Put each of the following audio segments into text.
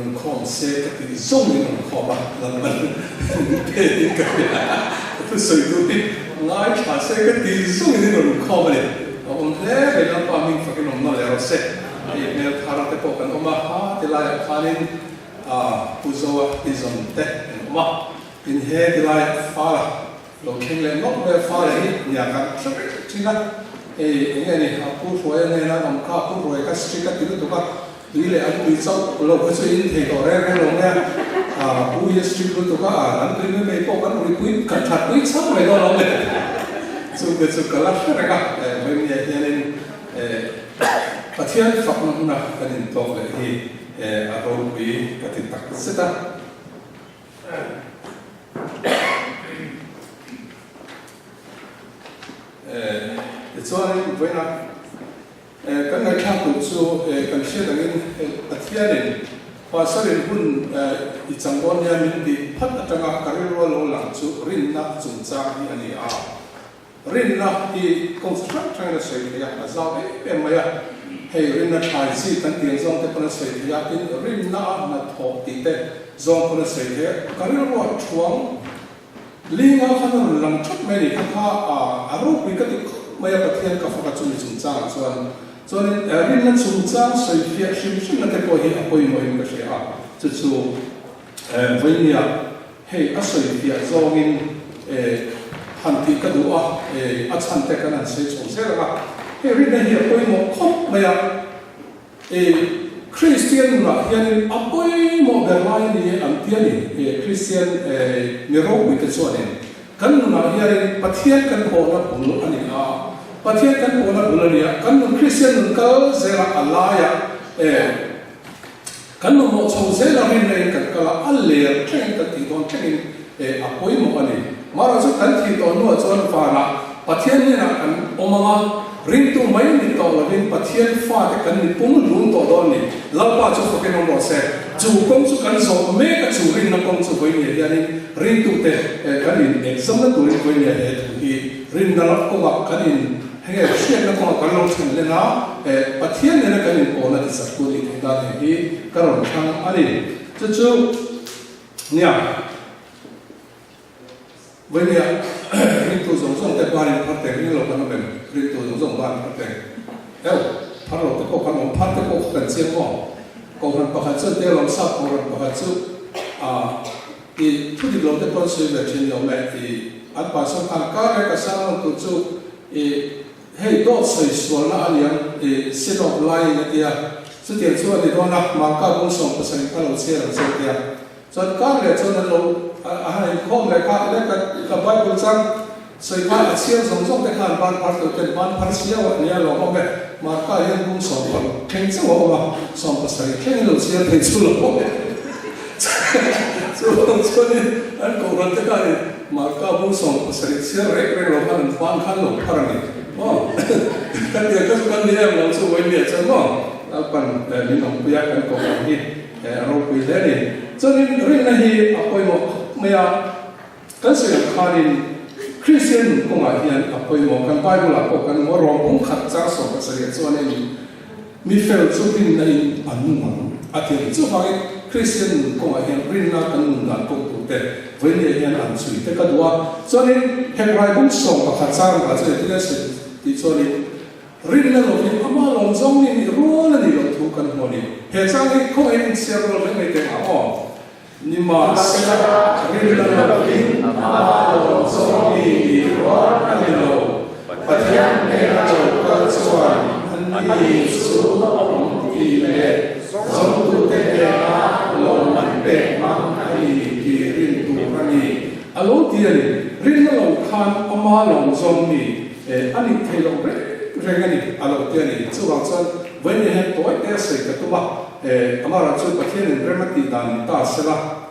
Rawn khawm se ka tih zawng in rawn khawm a, Lalpan min pek in ka hria a, ka thusawi tur hi ngaithla se ka tih zawng in rawn khawm a ni. A awm hle mai, Lalpa hming fak in awm nawlh leh rawh se. Hei hmel thar te pawh kan awm a, ha ti laiah khanin Pu Zoa ti zawn te an awm a, tin he ti laiah Fala lo thleng leh nawlh mai a, Fala hi nia kan hre reng thin a, hei eng nge ni a Pu Hruaia hnena an awm kha, Pu Hruaia kha strict a ti lutuk a, Tui leh an tui chauh lo kha chu in thei tawh reng reng lo mai a, pu hi a strict lutuk a, an tui mai mai pawh kan ruipui kan that pui chauh mai dawn lo le. Chungte chu ka la hre reng a, Vawimnia hianin Pathian fakna hmuna kan intawk leh hi a ropui ka ti tak zet a. Tichuanin vawiina Kan ngaihthlak tur chu kan hriat angin Pathianin Pasarin hun i chang dawn nia min tih phat atanga ka rilru a lo lang chu rinna chungchang hi a ni a. Rinna hi kawng chi hrang hrangin a sawi thei a, a zau em em mai a. Hei rinna thlai chi kan tih ang zawng te pawn a sawi thei a, tin rinna a hnathawh tih te zawng pawn a sawi thei a. Ka rilru a thuang Linga khan a rawn lang thap mai a ni. Kha kha a ropui ka ti khawp mai a, Pathian ka fak a chumi chungchangah chuan. Chuanin rinna chungchang sawifiah hrim hrimna te pawh hi a pawimawhin ka hria a, chu chu vawinia hei a sawifiah zawngin han tih ka duh a, a chhan te kan han sawi chho zel ang a. Hei rinna hi a pawimawh khawp mai a. I Kristian nunah hianin a pawimawh ber lai a ni e an ti a ni. I Kristian mi ropuite chuanin kan nunah hianin Pathian kan pawhna bul a ni a, Pathian kan pawhna bul a ni a, kan nun Kristian nun kal zelah a laiah kan mamawh chho zela rinna in kan kal a, a ler thlengin kan tih dawn thlengin a pawimawh a ni. Mahrawh chu kan thih tawh hnuah chuan vanah Pathian hnenah kan awm ang a, ringtu mai ni tawh lovin Pathian fate kan ni pum hlum tawh dawn ni. Lalpa chu fakin awm rawh se. Chu kawng chu kan zawh mek a, chu rinna kawng chu vawinia hianin ringtute kan in examna turin vawinia he thu hi rinna kawngah kan in henge hriatna kawngah kan lo then len a, Pathian nena kan inpawhna tichaktu nih theih dan hei hi ka rawn thlang a ni. Chu chu nia. Vawinia ringtu zawng zawng te banin phar teng ring lo kan awm em? Ringtu zawng zawng ban phar teng eu, phar lo te pawh kan awm, phar te pawh kha kan chiang maw? Kohhran pakhat chuan te lawm sap kohhran pakhat chu ah i thu dik lo te pawh an sawi ve thin lo le i an pastor khan kar rek a sang lo tur chu i hei dawt sawi sualna a niang i sin of lying a tia chutiang chu a ni dawn a Marka bung 70 kha lo chhiar ang che a tia. Chuan kar leh chuan an lo a han inkhawm leh kha ila ka ka Bible chang sawi kha a chhiar zawng zawng te khan ban phar tur ten ban phar siau a nia lawm awm e. Marka hian bung 10 thleng chauh a awm a, 70 thleng in lo chhiar thei chu lo awm e. Chuvang chuanin an kohhran te khanin Marka bung 70 chhiar reng reng lo khan an ban khan lo phar a ni maw. Ka tia ka chu kan ni em lo chu vawiin chuan maw Lalpan min awmpui a kan kohhran hi. A ropui hle a ni. Chuanin rinna hi a pawimawh khawp mai a, kan sawi ang khanin Kristian nun kawngah hian a pawimawh. Kan Bible-ah pawh kan hmu a, Rom bung khat chang 17 chuanin mi fel chu rinna in a nung ang a ti a ni. Chuvangin Kristian nun kawngah hian rinna kan nun dan kawng tur te vawinia hian an chhui te ka duh a. Chuanin Hebrai bung 11 chang ah chuan engtin nge sawi tih chuanin, Rinna lovin ama lawm zawng ni nih rual a nih loh thu kan hmu a ni. He chang hi khawngaihin inchhiar rual mai mai teh ang aw. Nimahsela, rinna lovin ama lawm zawng ni nih rual a ni lo. Pathian hnena lo kal chuan ani chu a awm tih leh zawngtute hnena lawmman pek hmang a ni tih rin tur a ni. A lo ti a ni. Rinna lo khan ama lawm zawng ni Eh, a nih theih loh reng reng a ni, a lo ti a ni. Chuvang chuan vawiin hian tawi te a sawi ka tum a, eh, amaherawh chu Pathianin rem a tih dan ni ta se la.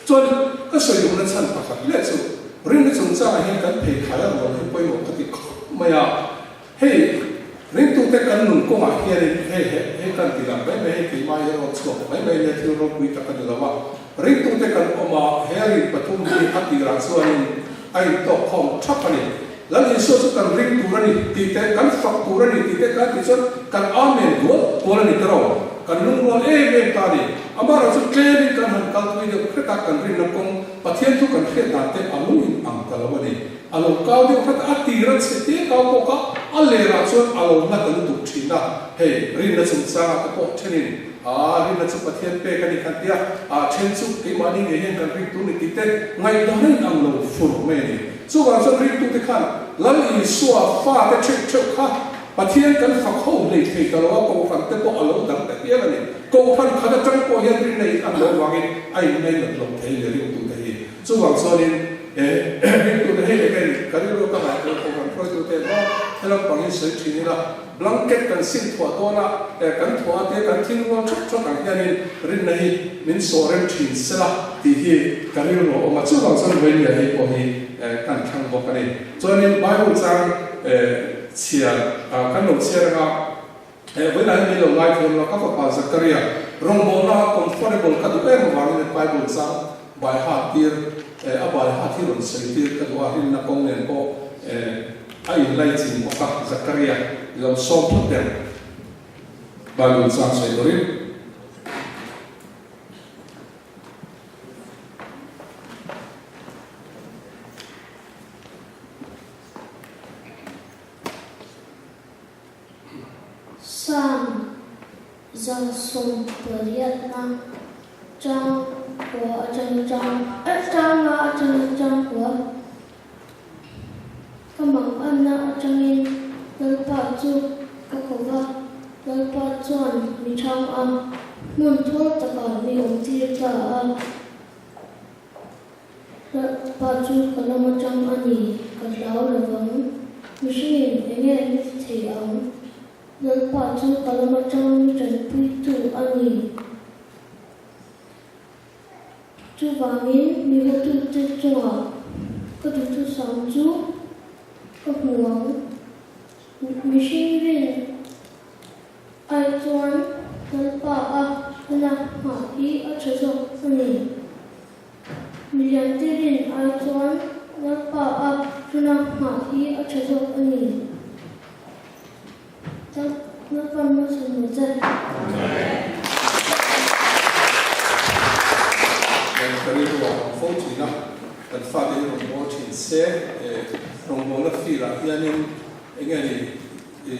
Chuan ka sawi duhna chhan pakhat leh chu rinna chungchangah hian kan phei khai a rual hi pawimawh ka ti khawp mai a. Hei, ringtute kan nun kawngah hianin hei he hei kan ti lang mai mai, hei keimah hi rawt chhuak mai mai nia thil ropui tak a ni lo a. Ringtute kan awm a, he rin pathum hi a tirah chuanin a intawkkhawm thap a ni. Lal Isua chu kan ring tur a ni tih te, kan fak tur a ni tih te kan tih chuan kan Amen dual dual a ni ta ro. Kan lungrual em em ta a ni. Amaherawhchu tlemin kan han kal thui deuh hret a, kan rinna kawng Pathian thu kan hriat dan te a lo in ang ta lo a ni. A lo kau deuh hret a, a tir a chhe te kau bawk a, a lerah chuan a lo na ta lutuk thin a. Hei, rinna chungchangah te pawh thenin, Aa, rinna chu Pathian pek a ni khan tia, aa, then chu keimahni ngei hian kan ring tur ni tih te ngaihdan a in ang lo fur mai a ni. Chuvang chuan ringtute khan Lal Isua fate theuh theuh kha Pathian kan fak ho hlei thei ta lo a, Kohhran te pawh a lo dang ta hial a ni. Kohhran khat atang pawh hian rinna in an lo vangin a in ngainat lo thei le ringtute hi. Chuvang chuanin ringtute hei leh hei ka rilru ka ngaihtuah Kohhran hruaitute maw helam pangin sawi thin ila, Blanket kan sin thuah dawn a, kan thuah a tia kan thil rual thap thap ang hianin rinna hi min sawh rem thin sela tih hi ka rilru a awm a, chuvang chuan Vainia hei pawh hi kan thlang bawk a ni. Chuanin Bible chang chhiar kan lo chhiar anga Vawiinah hian min lo ngaithiam lo, ka fapa Zakaria rawngbawlna comfortable ka duh em avangin Bible chang bai hat tir a bai hat hi rawn sawi tir ka duh a, rinna kawng nen pawh A inlaichin bawk a, Zakaria i lo sawm phawt ber Bible chang sawi turin. Psalm 118 chang kua atanga chang chang nga atanga chang kua. Ka manganna atangin Lalpa chu ka ko va, Lalpa chuan mi thang a, hmun thawl takah mi awm tir ta a. Lalpa chu ka lam atang a ni, ka hlau lovang. Mihringin enge mi ti thei ang? Lalpa chu ka lam atang mi tanpuitu a ni. Chuvangin mi hotute chungah ka duhthusam chu ka hmu ang. Mihring rin ai chuan Lalpa a huna nghah hi a tha zawk a ni. Miliante rin ai chuan Lalpa a huna nghah hi a tha zawk a ni. Lalpan malsawm lo che. Kan ka rilru ah awm fo thin a, kan fate hi rawn bawl thin se, rawngbawlna field ah hianin enge ni i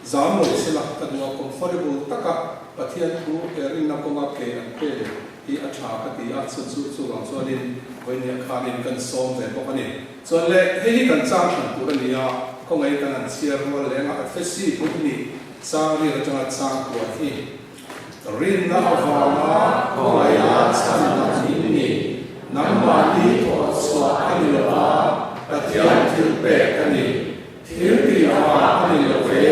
zam lo sela ka duh a, comfortable taka Pathian thu he rinna kawnga ke an pen hi a tha ka ti a, chu chu chuvang chuanin vawinia khanin kan sawm ve bawk a ni. Chuan le, hei hi kan chang hran tur a ni a, khawngaih kan han chhiar rual leng a, Efesi hun ni chang riat atanga chang kual hi rinna avanga khawngaiha chhan lam in ni, nangmahni thawh chhuah a ni lo a, Pathian thil pek a ni, thil tih avang a ni lo ve,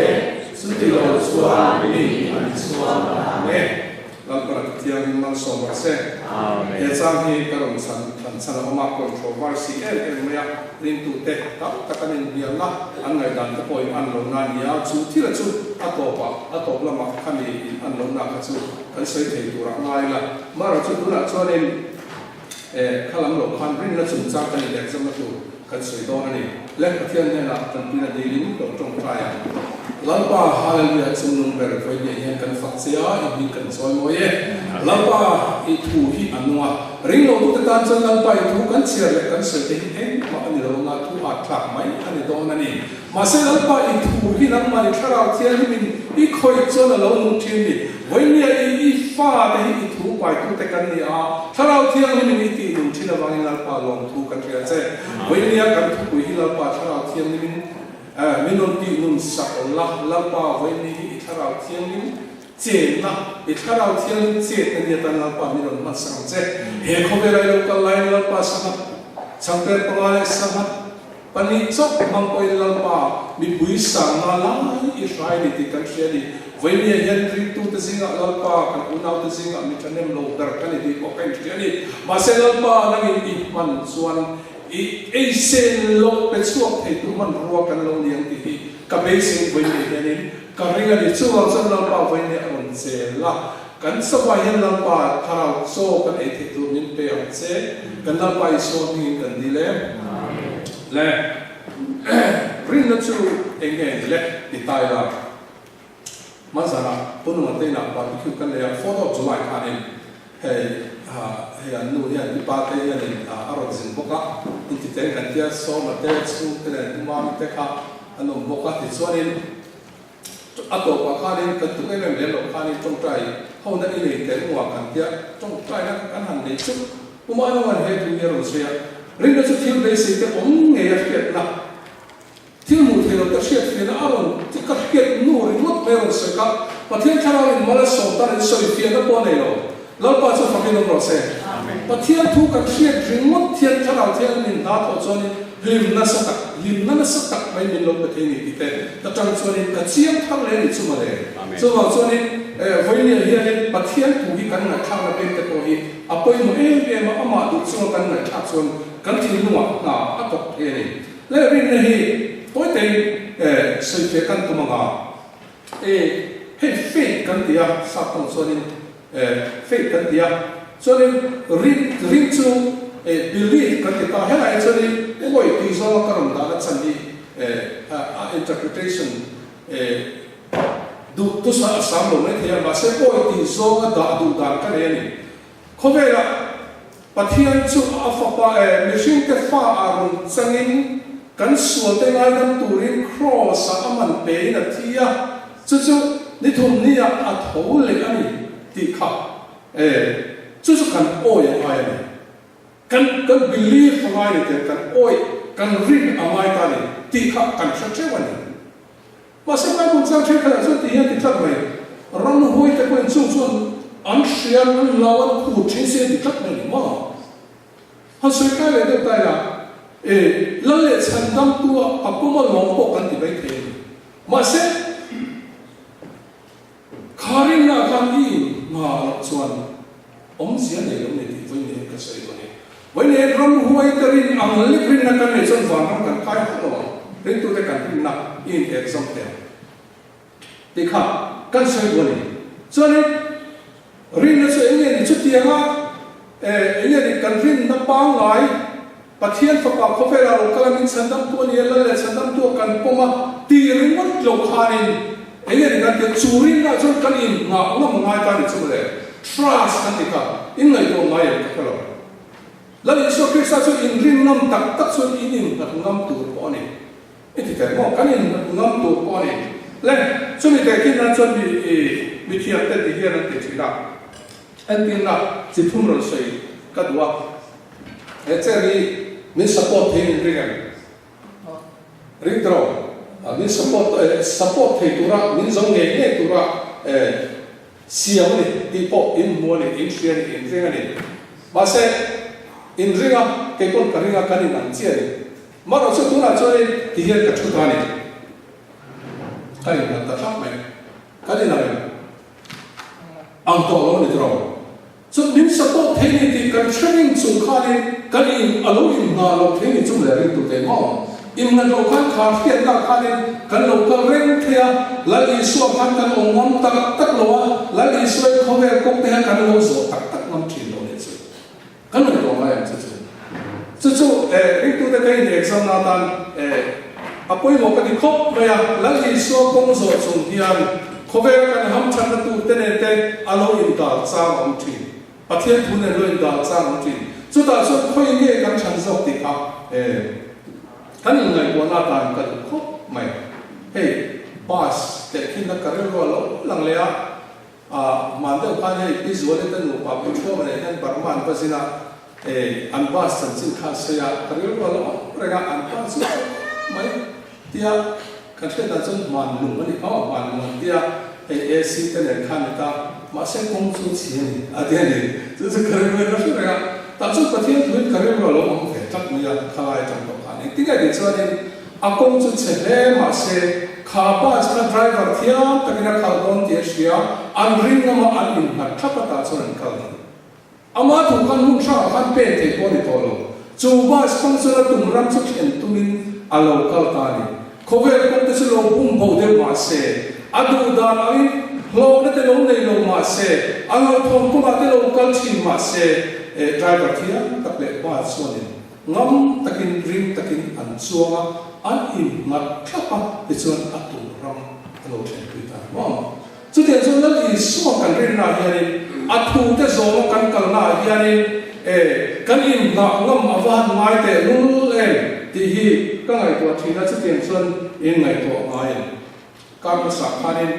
chuti lo chuan mi an chhuan ang e. Lalpana Pathian malsawm rawh se. He chang hi ka rawn chhan thlan chhan a awm a, controversy em em mai a, ringtute tam tak an inhnialna, an ngaihdan te pawhin an lohna a ni a, chu thila chu a tawpah, a tawp lamah khami in an lohna kha chu kan sawi thei turah ngai ila. Marawh chu tunah chuanin kha lam loh khan rinna chungchang kan inlehzamna tur kan sawi dawn a ni. Le Pathian hnenah tanpuina dilin lo tawngtai ang. Lalpa, Hallelujah, chungnung ber vawinia hian kan fak che a, i hming kan chawi mawi e. Lalpa, i thu hi a nung a, ring lo tute tan chuan Lalpa i thu kan chhiar leh kan sawi te hi engmah a ni lo anga thu at thlak mai a ni dawn a ni. Mahse Lalpa i thu hi nangmah i thlarau thianghlimin i khawih chuan a lo nung thin ni. Vawinia i i fate hi i thu paitute kan ni a, thlarau thianghlimin i tih nung thin avangin Lalpa lawmthu kan hria che. Vawinia kan thupui hi Lalpa thlarau thianghlimin min rawn tih nun sak aw la, Lalpa vawinia hi i thlarau thianghlim chenna, i thlarau thianghlim chetna ni atan Lalpa min rawn hmansak ang che. He khawvela i lo kal laiin Lalpa sangha changper panga leh sangha Pahnih chauh hmang pawhin Lalpa mipui sangna lai i hrai ni tih kan hria a ni. Vawinia hian ringtute zingah Lalpa kan unaute zingah mi thahnem lo ber ka ni tih pawh ka inhria a ni. Mahse Lalpa nangin i hman chuan i eisen loh pe chhuak theitu hmanrua kan lo ni ang tih hi ka beisei vawinia hianin ka ring a ni. Chuvang chuan Lalpa vawinia a rawn chel a, kan savai hian Lalpa thlarau chaw kan ei theih tur min pe ang che. Kan Lalpa Isua hmingin kan dil e. Le rinna chu eng nge ni le ti ta ila. Hmanzanah Pu Nunga te inah barbecue kan nei a, fourth of July khanin. Hei hei an nu hian pi pa te hianin a rawn zin bawk a, intiteng kan tia Sawma te chhungte leh Tumami te kha an awm bawk a, tichuanin a tawpah khanin kan tum em em lem loh khanin tawngtai hona i nei tel ngua kan tia tawngtaina kan han nei chu Puma Noan he thu hi a rawn sawi a, rinna chu thil beisei te awm ngei a hriatna. Thil hmuh theih loh te hriat fiahna a rawn ti ka hriat nu ringawt mai a rawn sawi kha Pathian thlarau in mal a sawm tan in sawi fiahna pawh a nei lo. Lalpa chu fakin awm rawh se. Pathian thu kan hriat ringawt thian thlarau thian min hna thawh chuanin hlim nasa tak, hlimna nasa tak mai min lo pe thei ni tih te ta tang chuanin ka chiang thar leh a nih chu mawle. Chuvang chuanin vawinia hianin Pathian thu hi kan ngaihthlakna pek te pawh hi a pawimawh em em a, amah duh chunga kan ngaihthlak chuan kan thinlungah hna a thawk thei a ni. Leh rinna hi tawitei sawifiah kan tum anga e hei faith kan ti a, sap tawng chuanin faith kan ti a, chuanin rin rin chu believe kan ti ta, helai hi chuanin awi tih zawnga ka rawn dahna chhan hi a interpretation duh tusa a sam lo mai thei a, mahse awi tih zawnga dah duh dan ka nei a ni. Khawvelah Pathian chu a Fapa e, mihringte fa ah rawn changin kan sualte ngaidam turin Kraws-ah a man pein a thi a, chu chu ni thum niah a tho leh a ni tih kha e, chu chu kan awi a ngai a ni. Kan kan belief a ngai ni teh, kan awi, kan rin a ngai ta a ni tih kha kan hre theuh a ni. Mahse Bible chang thenkhatah chuan ti hian ti tlat mai, Ramhuai te pawhin chung chuan an hrian, an hlau, an khur thin se ti tlat mai ni maw? Han sawi kai leh deuh ta ila, e, Lal leh chhandamtu a a pawm a lawm pawh kan ti mai thei a ni. Mahse, kha rinna khan i inngah loh chuan awmzia nei lo ni tih vawiin ka sawi dawn e. Vawiin ramhuai te rin ang lek rinna kan neih chuan vanram kan kai hauh lo ang. Ringtute kan rinna i in exam thei ang tih kha kan sawi duh a ni. Chuanin rinna chu eng nge ni chutianga eng nge ni kan rinna pangngai Pathian Fapa khawvelah lo kal a min chhandamtu a ni a, Lal leh chhandamtu a kan pawm a ti ringawt lo khanin eng nge ni kan ti a, chu rinna chuan kan inngah ngam ngai ta ni chu mawle, trust kan ti kha, in ngaihtuah ngai em ka hre lo. Lal Isua Krista chu inrin ngam tak tak chuan in innghat ngam tur pawh a ni. I ti thei maw? Kan innghat ngam tur pawh a ni. Le, chumi tehkhin nan chuan mi i mithiam te ti hian an ti thin a, entirna chi thum rawn sawi ka duh a. He chair hi min support thei in ring em? Ring tawh lo. Min support support thei tura min zo ngei ngei tura siam a ni tih pawh in hmu a ni, in hria a ni, in ring a ni. Mahse, in ring a, kei pawn ka ring a, kan inang chiah a ni. Marawh chu tunah chuanin ti hian ka thu ta a ni. Ka inang ta thlap mai. Kan inang em? Ang tawh lo a ni tawh lo. Chu min support thei ni tih kan hre ring chung khanin kan in a lo inngah loh thei ni chung leh ringtu te maw? Inngah loh khan kha hriatna khanin kan lo kal reng thei a, Lal Isua khan kan awm ngam tak tak lo a, Lal Isuain khawvel kawng te hian kan lo zawh tak tak ngam thin lo nih chu. Kan ngaihtuah ngai ang chu chu. Chu chu eh ringtu te ka in exam na atan eh a pawimawh ka ti khawp mai a, Lal Isua kawng zawh chung hian khawvel kan hamthatna tur te nen te a lo in dal chang a awm thin. Pathian thu nen lo in dal chang a awm thin. Chutah chuan khawi nge kan chhan zawk tih kha eh kan in ngaihtuahna atan ka duh khawp mai. Hei bus tehkhinna ka rilru a lo lang leh a. A hman deuh khan hei Pi Zuali te nupa Pu Thuama leh hian Burma an va zin a, eh an bus chanchin kha an sawi a, ka rilru a lo awm reng a, an bus chu tawp mai tia kan hriat dan chuan hman lung a ni kha aw, hman lung an tia hei AC te nen khan ni ta, mahse kawng chu chhi a ni a ti a ni, chu chu ka rilru in a hre reng a, tah chuan Pathian thuin ka rilru a lo awm ve tlat mai a, khalai atang tawh khan engtin nge tih chuanin A kawng chu chhe hle mahse kha bus kha driver thiam takin a khalh dawn tih a hria, an ring ngam a, an innghat thlap a tah chuan an kal thei. Ama thu khan hmun hrangah khan pen thei pawh a ni tawh lo. Chu bus kawng chuan a tum ram chu thlen tumin a lo kal ta a ni. Khawvel kawng te chu lo bum bo deuh mahse, a duh dan angin hlawhna te lo nei lo mahse, a hlauhthawn kawngah te lo kal thin mahse, driver thiam tak leh bus chuanin Ngam takin ring takin an chuang a, an innghat thlap a, tichuan a tur ram a lo thlenpui ta hlawm. Chutiang chuan Lal Isua kan rinna hianin a thute zawnga kan kal. hianin e kan inngah ngam a va han ngai teh lul em tih hi ka ngaihtuah thin a, chutiang chuan in ngaihtuah ngai em? Kar hmasa khanin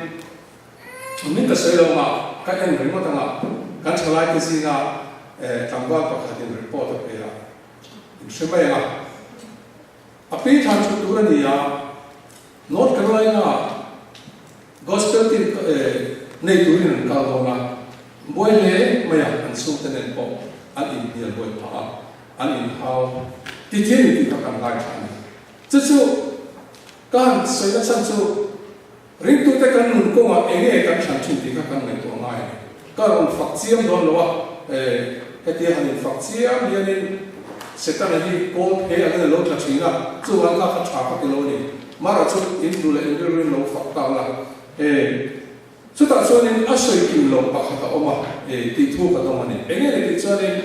min ka sawi lo anga ka en ringawt anga kan thalaite zinga tlangval pakhatin report a pe a, in hre mai anga a pi thlan chhuk tur a ni a, North Carolina Gospel team nei turin an kal dawn a, buai hle mai a, an chhungte nen pawh an inhnial buai phah a, an inhau ti thil ni tih kha kan ngaithla a ni. Chu chu ka han sawi na chhan chu ringtute kan nun kawngah eng nge kan thlan thin tih kha kan ngaihtuah ngai a ni. Ka rawn fak chiam dawn lo a, hetia han infak chiam hianin Setana hi kawl phei angin a lo tla thin a, chuvang kha kha tha ka ti lo a ni. Mara chu in duh leh in rilru in lo fak ta ula, chutah chuanin a sawi kim loh pakhat a awm a, tih thu ka dawng a ni. Eng nge ni tih chuanin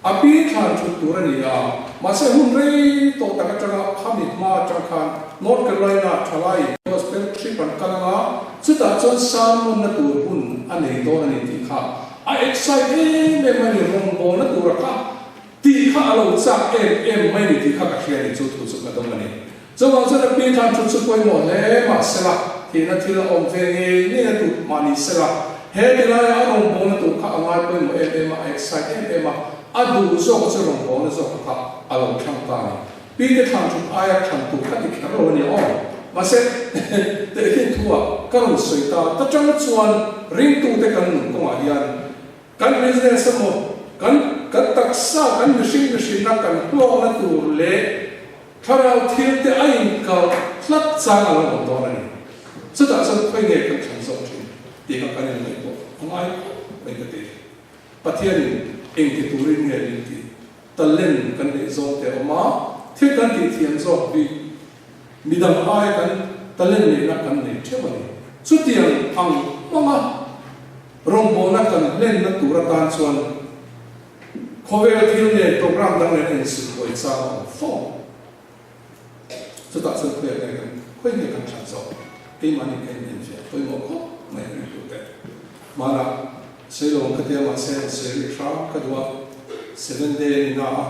a pi thlan thut tur a ni a, mahse hun rei tawh tak atanga khami hma atang khan North Carolina thalai gospel trip an kal anga, chutah chuan sermon-na tur hun a nei dawn a ni tih kha a excite em em mai ni, rawngbawlna tura kha tih kha a lo chak em em mai ni tih kha ka hria a ni, chu thu chu ka dawng a ni. Chuvang chuan a pi thlan thut chu pawimawh hle mah sela, thihna thil a awm ve ngei ngei a duh mah ni sela, he ti laia a rawngbawlna tur kha a ngai pawimawh em em a, a excite em em a, a duh zawk chu rawngbawlna zawk kha a lo thlang ta a ni. Pi te thlan thut aia thlan tur kha ti kher lo a ni aw. Mahse, tehkhin thu-ah ka rawn sawi ta ta chang chuan ringtute kan nun kawngah hian Kan business emaw, kan kan taksa, kan mihring mihrinna kan hlawkna tur leh thlarau thil te a inkalh tlat chang a lo awm dawn a ni. Chutah chuan khawi nge kan thlan zawk thin tih kha kan inngaihtuah a ngai khawp mai ka ti. Pathianin engti turin nge min tih? Talent kan neih zawng te a awm a, thil kan tih thiam zawk bik midang aia kan talent neihna kan nei theuh a ni. Chutiang ang hmanga Rawngbawlna kan hlenna tur atan chuan khawvel thil nen program dang nen a insulhbuai chang a awm fo. Chutah chuan khawiah nge kan khawi nge kan thlan zawk? Keimahni ka inenfiah pawimawh khawp mai a ringtute. Hmanah Sailawng ka tia mahse an sawi rih hram ka duh a, Seven Day a ni na a,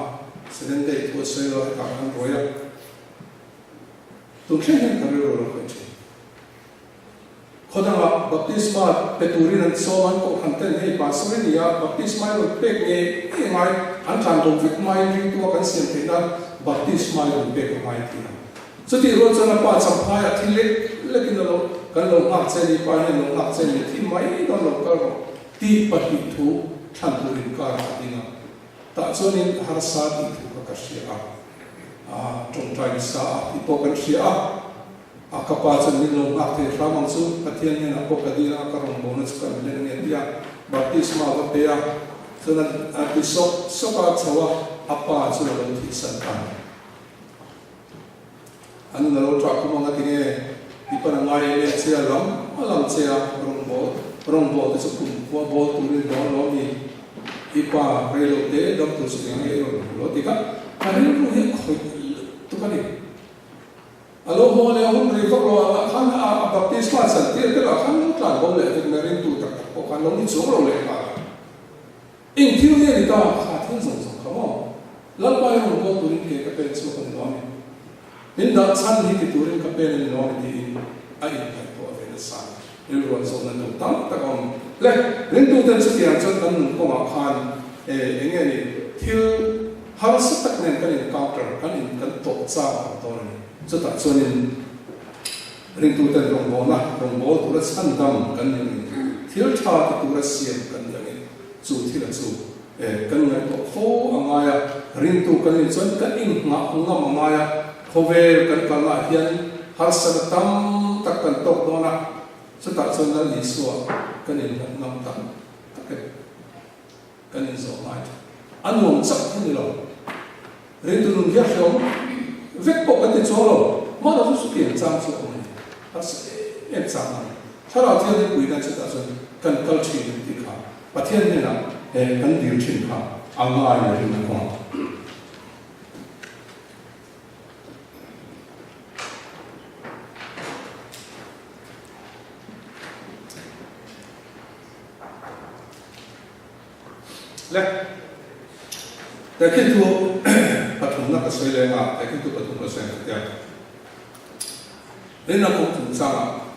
Seven Day thu a sawi lo a hetah khan ruai a. Tun thleng hian ka rilru a lo khawih thin. Khaw dangah baptisma pe turin an sawm, an kohhran ten hei pastor i ni a, baptisma i rawn pek ngei ngei ngai, an tlan bo vek hmain ringtu a kan siam theih nan baptisma i rawn pek a ngai ti a. Chutih rual chuan a pa champhaiah thi lek lekin a lo kan lo nghak che ni, pa hian lo nghak che ni, thi mai dawn lo kal rawh tih pahnih thu thlan turin kar a ding a, tah chuanin harsa tih thu kha ka hria a, tawngtai nasa a tih pawh kan hria a. A ka pa chuan min lo nghak thei hram ang chu, Pathian hnenah pawh ka dil a, ka rawngbawlna chu kan hlen nge tia baptisma va pe a, chuan a ti sawk sawk a, chho a, a pa chu a lo thihsan ta. An la lo ṭah khum ang a ti nge, i pan a ngai em em che a, lam a lam che a, rawngbâwl, rawngbâwl te chu kum khua bâwl turin dawn lo mi, i pa rei lo te dam tur chu eng nge i rawn hmu lo ti kha, ka rilru hi a khawih lutuk a ni. A lo haw leh a hun rei vak lo ah lah khan a baptisma chan tir te lah khan lo tlan bo leh vek mai ringtu tak tak pawh khan lo ni chuang lo leh nghal a. Eng thil nge ni ta kha thil zawng zawng kha maw? Lalpa i rawn kawl turin ke ka pen chhuak a ni lo a ni. Min dah chhan hi ti turin ka pen a ni lo a ni tiin a inngaihtuah ve nasa a. Rilruan zawhna tur tam tak a awm. Le, ringtuten chutiang chuan kan nun kawngah khan eng nge ni thil harsa tak nen kan encounter, kan in kan tawh chang a awm dawn a ni. Chutah chuanin ringtuten rawngbawlna, rawngbâwl tura chhandam kan ni angin, thil tha ti tura siam kan ni angin chu thila chu kan ngaihtuah fo a ngai a. Ringtu kan nih chuan kan inngah ngam a ngai a, khawvel kan kalnaah hian harsatna tam tak kan tawk dawn a, chutah chuan Lal Isua kan innghat ngam tak tak e. Kan inzawh ngai tha. A nuam chak hi ni lo. Ringtu nun hi a hreawm vek pawh kan ti chuang lo. Mahna chu chutiang chang chu a awm a ni. Harsa em em chang a ni. Thlarau Thianghlim puihna chutah chuan kan kal thin an tih kha Pathian hnenah kan dil thin kha a ngai a rinna kawngah. Le. Tehkhin thu pathumna ka sawi leng a, tehkhin thu pathum ka sawi ang ka ti a. Rinna kawng chungchangah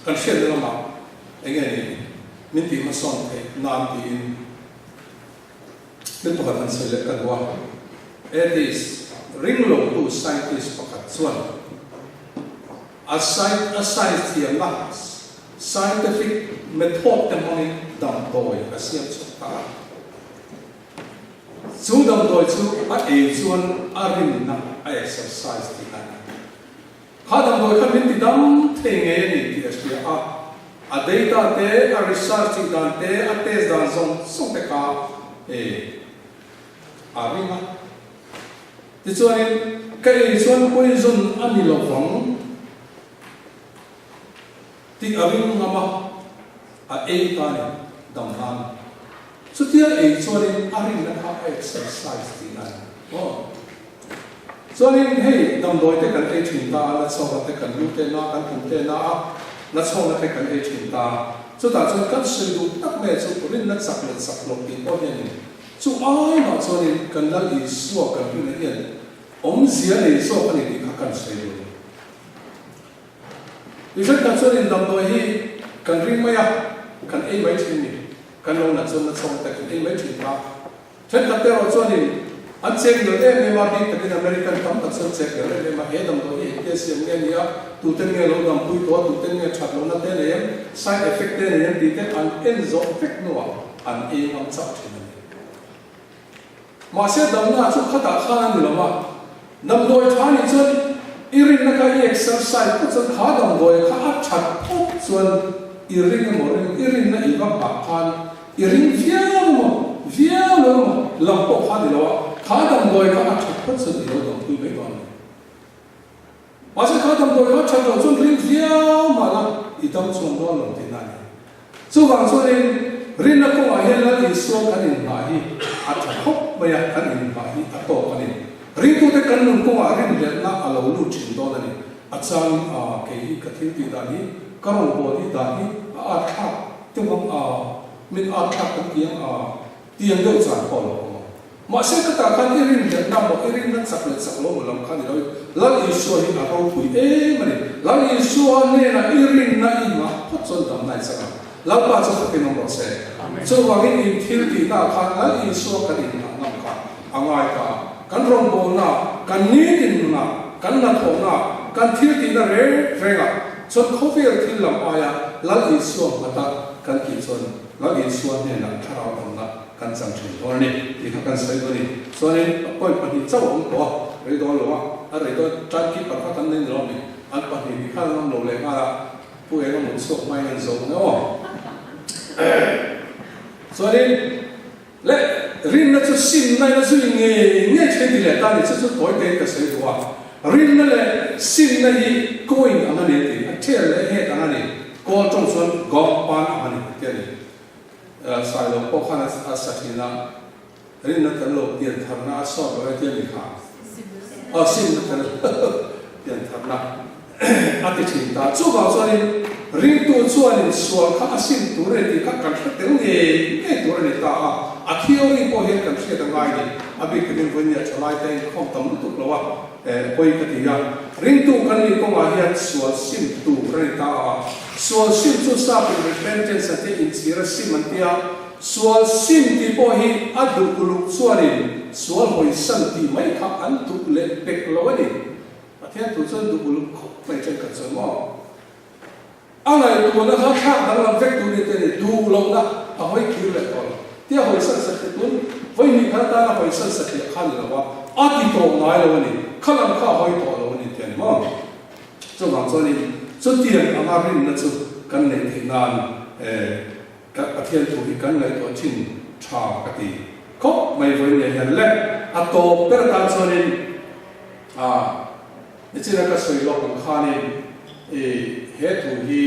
kan hriatna lamah eng nge ni min tih hmasawn theih nan tiin thil pakhat han sawi leh ka duh a. Atheist, ring lotu scientist pakhat chuan a science thiamna, scientific method te hmangin damdawi a siam chhuak ta a. Chu damdawi chu a ei chuan a rinna a exercise tih a ni. Kha damdawi kha min ti dam thei ngei a ni tih a hria a, a data te, a research tih dan te, a test dan zawng zawng te kha a ring a. Tichuanin ka ei chuan poison a ni lo vang tih a ring ngam a, a ei ta ni dam nan. Chutia ei chuanin a rinna kha a exercise tihna a ni maw? Chuanin hei damdawi te kan ei thin ta a, nachhawkna te kan lu te na, kan pum te na a, nachhawkna te kan ei thin ta a. Chutah chuan kan sawi duh tak mai chu rinna chak leh chak loh tih pawh hianin chu ai mah chuanin kan Lal Isua kan rinna hian awmzia nei zawk a ni tih kha kan sawi duh a ni. Tichuan kan chuanin damdawi hi kan ring mai a, kan ei mai thin ni. Kan lo nat chuan na chhawng te kan ei mai thin ta. Thenkhat te erawh chuanin an chek nel em em a, bik takin American tam tak chuan chek nel em em a, he damdawi hi engtia siam nge ni a, tuten nge lo dampui tawh a, tuten nge that lohna te nei em, side effect te nei em tih te an en zawh vek hnuah an ei ngam chauh thin a ni. Mahse damna chu khatah khan a ni lo a, damdawi tha nih chuan i rinna kha i exercise phawt chuan kha damdawi kha a that phawt chuan i ring emaw ring i rinna i va nghah khan i ring viau emaw viau lo emaw lam pawh kha a ni lo a, kha damdawi kha a that phawt chuan i lo dampui mai dawn a ni. Mahse kha damdawi kha that loh chuan ring viau mah la i dam chuan dawn lo tihna a ni. Chuvang chuanin rinna kawngah hian Lal Isua kan inhmah hi a tha khawp mai a, kan inhmah hi a tawk a ni. Ringtute kan nun kawngah rinhlelhna a lo lut thin dawn a ni. A changin a kei hi ka thil tih dan hi, ka rawngbâwl hi dan hi a ât thlâk deuh ang a, min ât thlâk kan ti ang a, tiang deuh chan pawh a lo awm a. Mahse ka tah khan i rinhlelhna maw, i rinna chak leh chak lo maw lam kha ni lo in Lal Isua hi a ropui em a ni. Lal Isua hnenah i rinna i nghah phawt chuan damna i chak ang. Lalpa chu fakin awm rawh se. Chuvangin in thil tihna ah khan Lal Isua kan innghah ngam kha a ngai ta a. Kan rawngbawlna, kan nitin nunah, kan hnathawhna, kan thil tihna reng rengah chuan khawvel thil lam aia Lal Isua nghata kan tih chuan Lal Isua hnenah thlarau damna Kan chang thin dawn a ni tih kha kan sawi dawn a ni. Chuanin point pahnih chauh a awm tawh a, rei dawn lo a, a rei dawn timekeeper kha kan nei ni lo a mi, an pahnih nih khan an awm lo leh nghal a, Pu Enga mut chhuak hmain an zo ang aw. Chuanin leh rinna chu simna in a zui ngei ngei thin ti leh ta a ni, chu chu tawi tein ka sawi duh a, rinna leh simna hi coin ang a ni a ti, a tail leh head ang a ni, kawl tawng chuan gawk pan ang a ni ti a ni. Sailo pawh khan a sa thin a, rinna tel lo pian tharna a sawt lo e tia mi kha aw simna tel lo pian tharna a ti thin ta. Chuvang chuanin ringtu chuanin sual kha a sim tur a ni tih kha kan hre tel ngei ngei tur a ni ta a, a theory pawh hian kan hriat a ngai ni. A bik takin vawinia thalaite a inkhawm tam lutuk lo a. Pawi ka ti a, ringtu kan nih kawngah hian sual sim tur a ni ta a. Sual sim chu sapin repentance an tia, inchhir a sim an tia. Sual sim tih pawh hi a duh uluk chuanin sual hawisan tih mai kha an duh leh pek lo a ni. Pathian thu chuan duh uluk khawp mai thenkhat chuan maw? A ngaihtuahna kha thlak danglam vek tur ni te ni, duh lohna a hawi kir leh tawh lo. Tia hawi san satliah tun vawi hnih khan atan a hawi san satliah kha ni lo a, a ti tawh ngai lo a ni, kha lam kha a hawi tawh lo a ni ti a ni maw? Chuvang chuanin chutiang anga rinna chu kan neih theih nan Pathian thu hi kan ngaihtuah thin tha ka ti khawp mai vawi nia hian le a tawp ber atan chuanin a Nichina ka sawi lawk ang khanin i he thu hi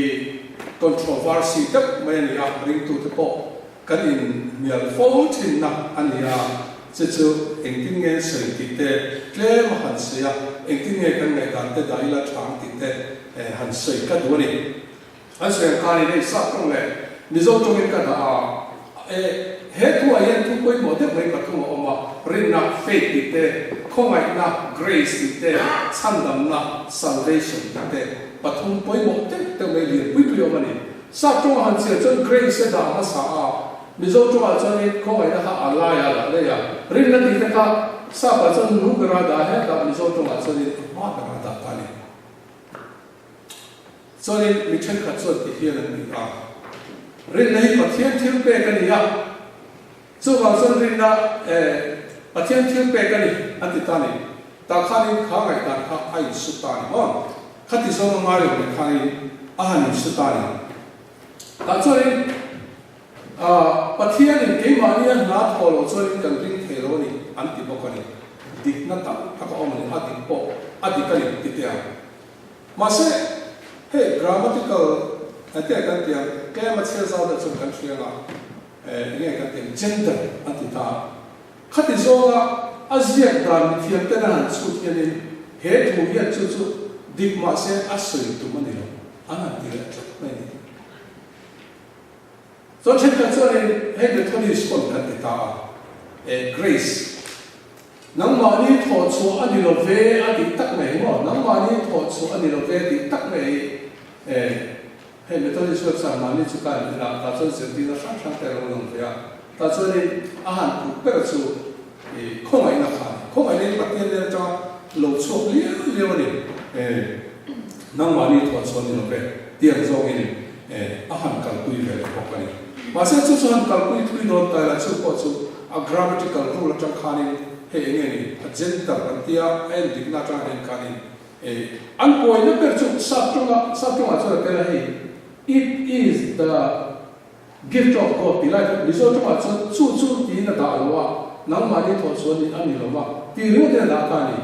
controversy deuh mai a ni a, ringtute pawh kan inhnial fo thinna a ni a, chu chu engtin nge an sawi tih te tlem a han sawi a, engtin nge kan ngaihdan te dah ila tha ang tih te han sawi ka duh a ni. An sawi ang khanin hei sap tawng leh Mizo tawngin ka dah a, e he thuah hian thu pawimawh deuh mai pathum a awm a, rinna. khawngaihna, grace, tih te, chhandamna, salvation, tih te pathum pawimawh deuh deuh mai lian pui pui awm a ni. Sap tawngah han chhiar chuan grace a dah hmasa a, Mizo tawngah chuanin khawngaihna kha a lai a dah daih a, rinna tih te kha Sapah chuan nu bera dah hian dah Mizo tawngah chuanin a hma bera dah ta a ni. Chuanin mi thenkhat chuan ti hian an ti a, Rinna hi Pathian thil pek a ni a, chuvang chuan rinna eh Pathian thil pek a ni an ti ta ni. Tah khanin kha ngaihdan kha a insu ta a ni maw? Khati zawng a ngai lo leh khanin a han insu ta a ni. Tah chuanin ah Pathianin keimahnia hna thawh loh chuanin kan ring thei lo a ni an ti bawk a ni. Dikna tam tak a awm a ni, a dik pawh a dik a ni ti teh ang. Mahse, hei grammatical enge kan tih ang, tlem a chhiar zau deuh chuan kan hria ang a, enge kan tih ang, gender an ti ta a. Khati zawnga a ziak dan mithiam ten a han chhut hianin he thu hian chu chu dik mahse a sawi tum a ni lo, an han ti leh tlat mai a ni. Chuan thenkhat chuanin hei Methodist pawn kan ti ta a, grace. Nangmahni thawh chhuah a ni lo ve a tih tak mai hi maw? Nangmahni thawh chhuah a ni lo ve a tih tak mai hi e, hei Methodist website mahni chu ka en a, tah chuan zirtirna hrang hrang te a lo lang ve a, tah chuanin a han kut ber chu i khawngaihna kha a ni. Khawngaihna hi Pathian nen atanga lo chhuak liau liau a ni e, nangmahni thawh chhuah a ni lo ve tih ang zawngin e a han kalpui ve leh bawk a ni. Mahse chu chu han kalpui thui dawn ta ila chu pawh chu A grammatical rule atang khanin hei enge ni a gender an tia a en dikna atang a en khanin e an pawina ber chu sap tawnga sap tawngah chuan a tel a hei it is the gift of God tih lai kha Mizo tawngah chuan chu chu tiin a dah lo a nangmahni thawh chuan ni a ni lo va tih ringawt in a dah ta a ni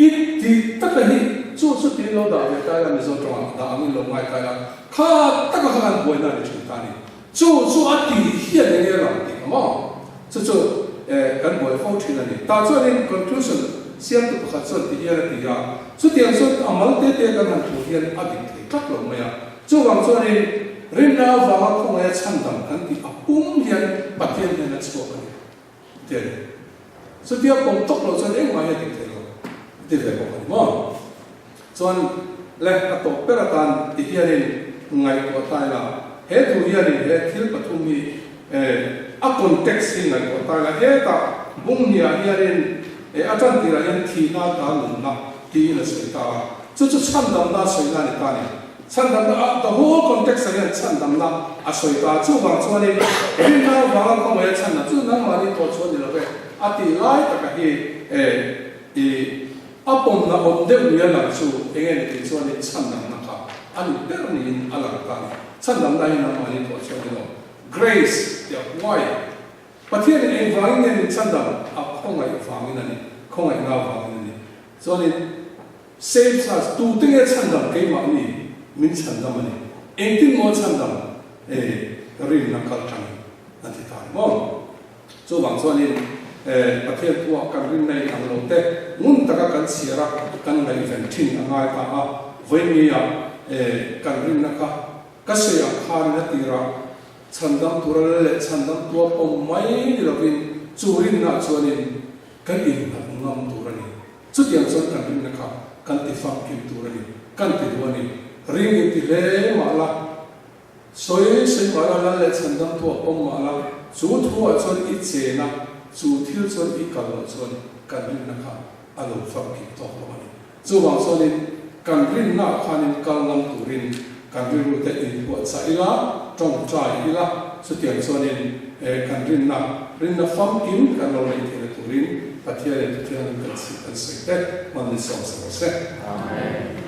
it tih taka hi chu chu tiin lo dah ve ta ila Mizo tawngah dah angin lo ngai ta ila kha taka kha kan buaina a ni thin ta a ni. Chu chu a ti hian eng nge lang tih ka maw? Chu chu eh kan buai fo thin a ni. Tah chuanin conclusion siamtu pakhat chuan ti hian a ti a, chutiang chuan a mal te te kan han thu hian a dik thei tlat lo mai a. Chuvang chuanin rinna avanga khawngaih a chhandam kan tih a pum hian Pathian hian a chhuak a ni ti a ni. Chutia pawm tawk loh chuan engmah hi a dik thei lo a ti ve bawk a ni maw? Chuan le a tawp ber atan ti hianin ngaihtuah ta ila, he thu hianin he thil pathum hi a context hi ngaihtuah ta ila, hetah bung hniah hianin a tan tirah hian thihna ta nunna tiin a sawi ta a, chu chu chhandamna a sawina a ni ta a ni. Chhandamna a the whole context ah hian chhandamna a sawi ta a, chuvang chuanin rinna avanga khawngaih a chhandam chu nangmahni tawh chu a ni lo ve a tih lai taka hi i A pawmna awm deuh ni a lang chu eng nge ni tih chuan in chhandamna kha a ni ber niin a lang ta a ni. Chhandamna hi nangmahni thawh chuan ni lo. Grace tih a huai. Pathianin eng vangin nge min chhandam? A khawngaih vangin a ni. Khawngaihna vangin a ni. Chuanin saves us, tute nge chhandam? Keimahni min chhandam a ni. Engtin maw chhandam? E, rinna kal tangin a ti ta a ni maw? Chuvang chuanin Pathian thuah kan rinna in ang lo te ngun taka kan chhiar a, kan ngaihven thin a ngai ta a, vawinia kan rinna kha ka sawi ang khanin a tirah chhandam tura lal leh chhandam tua pawm mai ni lovin chu rinnaah chuanin kan innghat ngam tur a ni. Chutiang chuan kan rinna kha kan ti famkim tur a ni, kan ti duh a ni. Ring inti hle mah la. Sawi sawi mah la, lal leh chhandam thu a pawm mah la, chu thu ah chuan i chen a, chu thil chuan i kal loh chuan kan rinna kha a lo famkim tawk lo a ni. Chuvang chuanin kan rinna ah khanin kal ngam turin kan rilru te inpuahchah ila, tawngtai ila, chutiang chuanin kan rinna, rinna famkim kan lo neih theihna turin Pathianin Pathianin kan chhip kan sawi te hman ni sawm sa rawh se. Amen.